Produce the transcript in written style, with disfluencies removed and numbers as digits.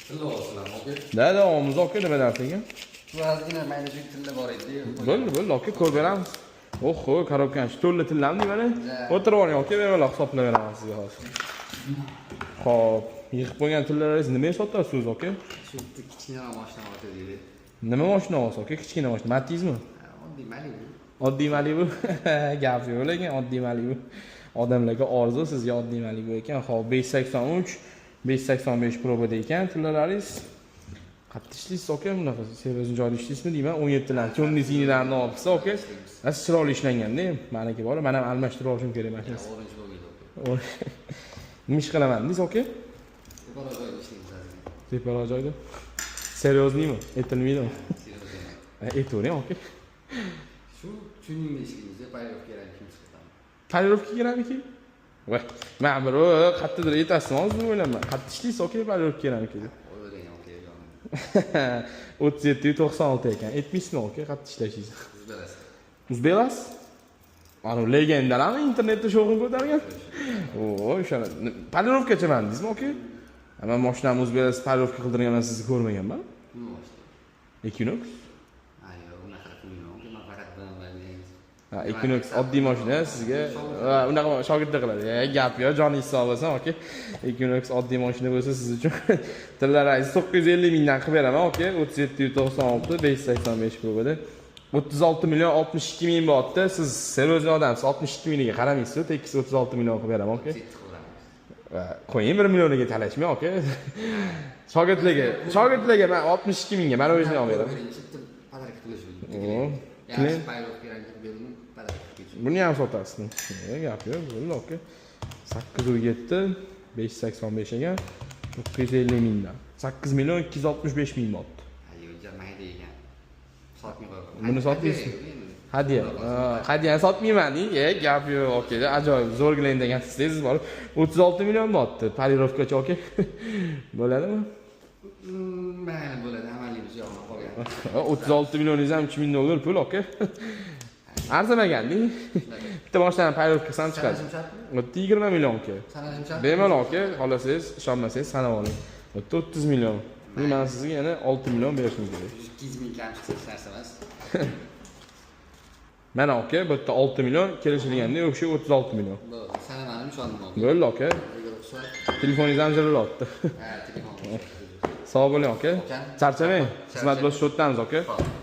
Tilla olsizlarmi, aka? Да, olamiz, aka, nima narsaga? Shu ozgina mayda tilla bor edi. Bo'ldi, bo'ldi, aka, ko'rib beramiz. Oho, коробка ni to'la tillamdi mana. Да. O'tirib oling, aka, bemalol hisoblab beraman sizga hozir. Xo'p, yig'ib qo'ygan tillalaringizni nimaga sotasiz o'zi, aka? Shu bitta kichkina mashina bor deydi. Nima mashina olsiz, aka? Kichkina mashina, Matizmi? Oddiy Malibu. Oddiy Malibu. Gap yo'q, lekin oddiy Malibu. Odamlarga orzu, sizga oddiy Malibu ekan. Xo'p, 583, 585 проба da ekan tillalaringiz. Qayerda ishlaysiz, aka? Bunaqa серьезный joyda ishlaysizmi deyman. 17 larni, темный синий larni olibsiz, aka. Asli chiroyli ishlanganda, maniki bor, men ham almashtirib olishim kerak mashinasi. Orange bo'lmaydi, aka. Nima ish qilaman deysiz, aka? Teparoq joyda ishlaymiz ozgina. Teparoq joyda. Серьезный mi? Aytilmaydimi? Серьезный. Aytavering, aka. Shu tuningda ishlaymiz, полировка kerak, kim chiqadi. Полировка kerakmiki? Voy, man bir qayerdadir aytasizmi hozir o'ylayman. Qayerda ishlaysiz, aka, полировка kerakmiki deb. O'ylang, aka. 37,96 ekan. Aytmaysizmi, aka, qayerda ishlashingizni? Uzberasiz. Uzbelas? Anu легенда larmi internetda shovqin ko'targan? O, o'shani полировка chaman deysizmi, aka? Man mashinamni Uzbelas полировка qildirganman, sizni ko'rmaganman. Nima mashina? Equinox? Ha, yo'q, unaqa qilmayman, aka. Man faqat BMW. Ha, Equinox oddiy mashina sizga, ha, unaqa shogirdlik qiladi. E, gap yo'q, joningiz sog' bo'lsin, aka. Equinox oddiy mashina bo'lsa siz uchun tillalaringizni 950 mingdan qilib beraman, aka. 37,96, 585 проба da. 36 million 62 ming bo'lyapti. Siz серьезный odamsiz, 62 mingiga qaramaysiz, tekis 36 million qilib beraman, aka. 7 qilamiz. Va qo'ying, 1 millioniga talashmang, aka. Shogirdlarga man 62 mingga mana o'zini olib beraman. Birinchi bitta подарка qilish. Oo, Yaxshi полировка kerak berdim, подарка qilish. Buni ham sotasizmi? E, gap yo'q, bo'ldi, aka. 807, 585 ekan. 950 mingdan. 8 million 265 ming bo'pti. Ha, yo'q, mayda ekan. Sotmay qo'yib. Buni sotmaysizmi? Hadya. Ha, hadyani sotmayman, e, gap yo'q, aka. Ajoyib, zo'rgina degansiz, siz borib 36 million bo'pti. Полировка chi, aka. Bo'ladimi? Mayli, bo'ladi, amaliymiz yo'qmi qolgan. 36 millioningiz ham 3 ming dollar pul, aka. Arzimaganda. Bitta mashinani полировка qilsam chiqadi. Sanashim shartmi? O'tda 20 million, aka. Sanashim shartmi? Bemalol, aka, xohlasangiz, ishonmasangiz sanab oling. O'tda 30 million. Man sizga yana 6 million berishim kerak. 200 ming kam chiqsa hech narsa emas. Mana, aka, bu yerda 6 million kelishilganda o'sha 36 million. Bo'ldi, sanamadim, ishondim, aka. Bo'ldi, aka. O'ziga ruxsat. Telefoningiz ham jirillatdi. Ha, telefon. Sog' bo'ling, aka. Akam. Charchamang. Xizmat bo'lsa shu yerdamiz, aka. Xo'p.